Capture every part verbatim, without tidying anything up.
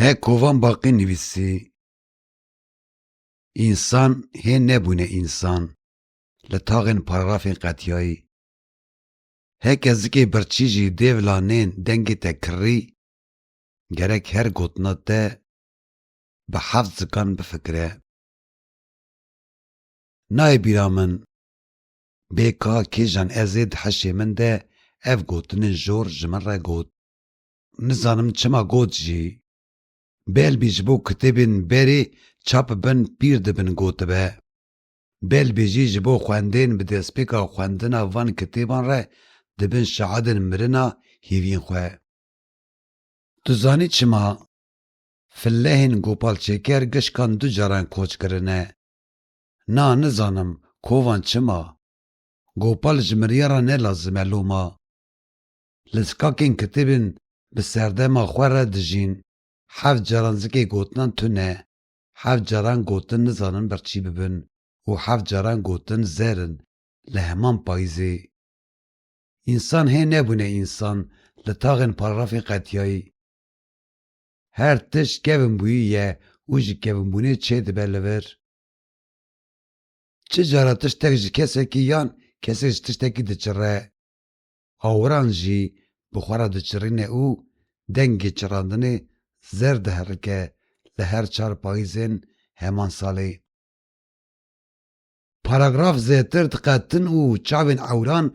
He kovan Baqî nivîsî, însan hê nebûne însan, li taxên paragrafên qetiyayî. Heke zikê birçî jî dêvla nên dengê te kirrî, gerek her gotina te bi heft zikan bifikire. Nayê bîra min, bê ka kêjan ez ê di hişê min de ev gotinên jor ji min re got. Nizanim çima got jî. Belbî ji bo kitêbên berê çap bin pîr dibin gotibe. Belbî jî ji bo xwendên bi destpêka xwendina van kitêban re dibin şahidên mirina hîviyên xwe. Tu zanî çima? Filehên Gopal Çêker gişkan du caran koç kirine. Na nizanim kovan çima? Gopal ji miriya re ne lazim e loma. Li skakên kitêbên bi serdema xwe re dijîn. Heft caran zikê gotinan tune. Heft caran gotin nizanin birçî bibin û heft caran gotin zer in li heman payîzê. Însan hê nebûne însan li taxên paragrafên qetiyayî. Her tişt kevin bûyî ye û ji kevinbûnê çêdibe li vir. Çi cara tiştek ji kesekî yan kesek ji tiştekî diçire. Awiran jî bi xwe re diçirîne û dengê çirandinê zer diherike li her çar payîzên heman salê. Paragraf zêtir diqetin û çavên ewran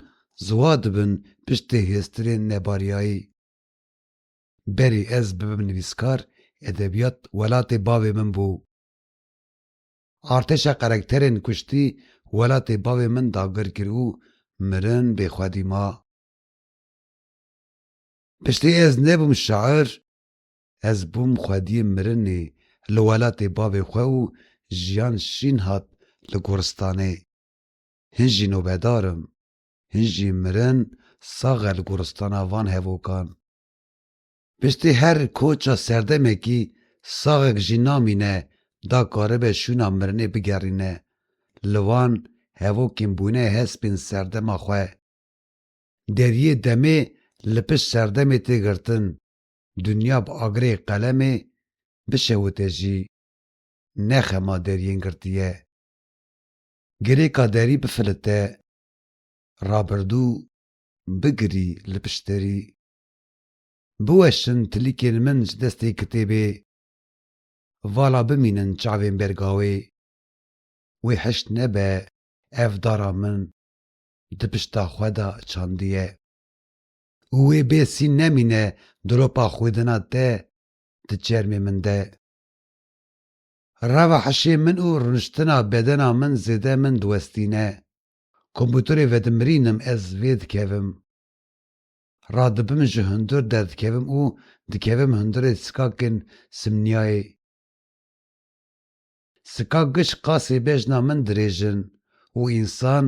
ziwa dibin piştê hêstirên nebariyayî. Berî ez bibim nivîskar, edebiyat welatê bavê min bû. Artêşa karakterên kuştî welatê bavê min dagir kir û mirin bêxwedî ma. Piştî ez nebûm şair, ez bûm xwediyê mirinê li welatê bavê xwe û jiyan şîn hat li goristanê. Hin jî nobedar im, hin jî mirin sax e li goristana van hevokan. Piştî her koça serdemekî saxek jî namîne da karibe şûna mirinê bigerîne. Li van hevokên bûne hespên serdema xwe. Deriyê demê li pişt serdemê tê girtin. Dinya bi agirê qelemê bişewite jî, ne xema deriyên girtiye. Girêka derî bifilite, rabirdû bigirî li pişterî. Biweşin tilîkên min ji destê kitêbê, vala bimînin çavên bergawê. Wê hişt nebe ev dara min di pişta xwe de çandiye. Û wê bê sîn nemîne dilopa xwedina te di çermê min de. Reva hişê min û rûniştina bedena min zêde min diwestîne. Kompûterê vedimirînim ez vê dikevim. Radibim ji hundir derdikevim û dikevim hundirê sikakên simniyayê. Sikak giş qasê bejna min dirêj in û însan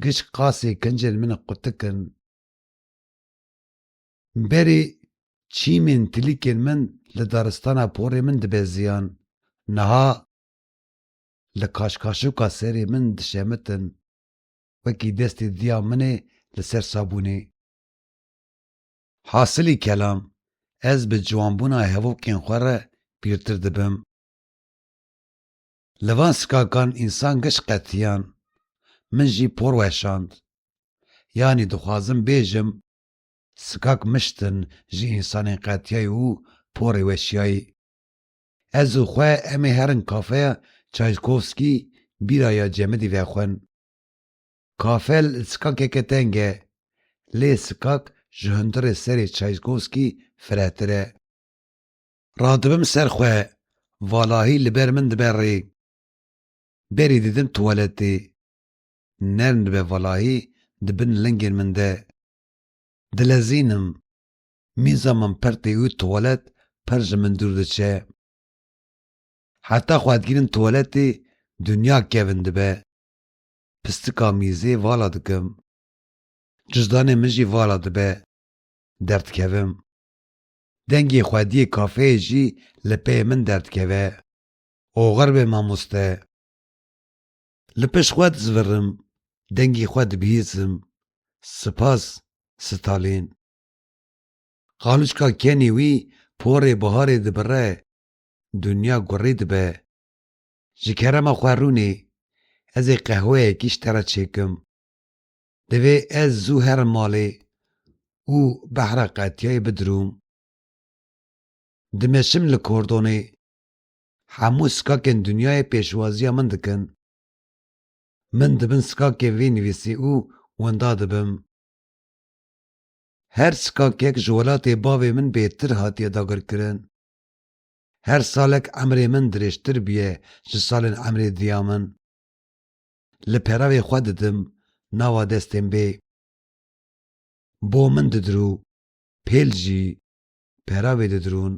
giş qasê kincên min qutik in. Berê çîmên tilîkên min li daristana porê min dibeziyan. Niha li kaşkaşoka serê min dişemitin, wekî destê diya min ê li ser sabûnê. Hasilî kelam, ez bi ciwanbûna hevokên xwe re pîrtir dibim. Li van sikakan însan giş qetiyan, min jî por weşand. Yanî dixwazim bêjim, sikak miştin ji însanên qetiyayî û porê weşiyayî. Ez û xwe em ê herin kafeya Çaykovskî bîraya Cemidî vexwin. Kafe li sikakeke teng e, lê sikak ji hundirê serê Çaykovskî firehtir e. Radibim ser xwe, valahî li ber min dibe rê. Berî didim tuwaletê. Nerm dibe valahî di bin lingên min de. Dilezînim. Mîza min pirtî û tuwalet pir ji min dûr diçe. Heta xwe digînim tuwaletê dinya kevin dibe. Pistika mîzê vala dikim. Cizdanê min jî vala dibe. Derdikevim. Dengê xwediyê kafeyê jî li peyê min derdikeve. Oxir be mamoste. Li pişt xwe dizivirim, dengê xwe dibihîzim. Spas, Stalin. Xalûçka kenî wî porê biharê dibire, dinya gurî dibe. Ji kerema xwe rûnê, ez ê qehweyekî ji te re çêkim. Divê ez zû herim malê û behra qetiyayê bidirûm. Dimeşim li kordonê. Hemû sikakên dinyayê pêşwaziya min dikin. Min dibin sikakê vê nivîsî û winda dibim. Her sikakek ji welatê bavê min bêtir hatiye dagirkirin. Her salek emrê min dirêjtir bûye ji salên emrê diya min. Li peravê xwe didim nava destên bê. Bo min didirû, pêl jî peravê didirûn.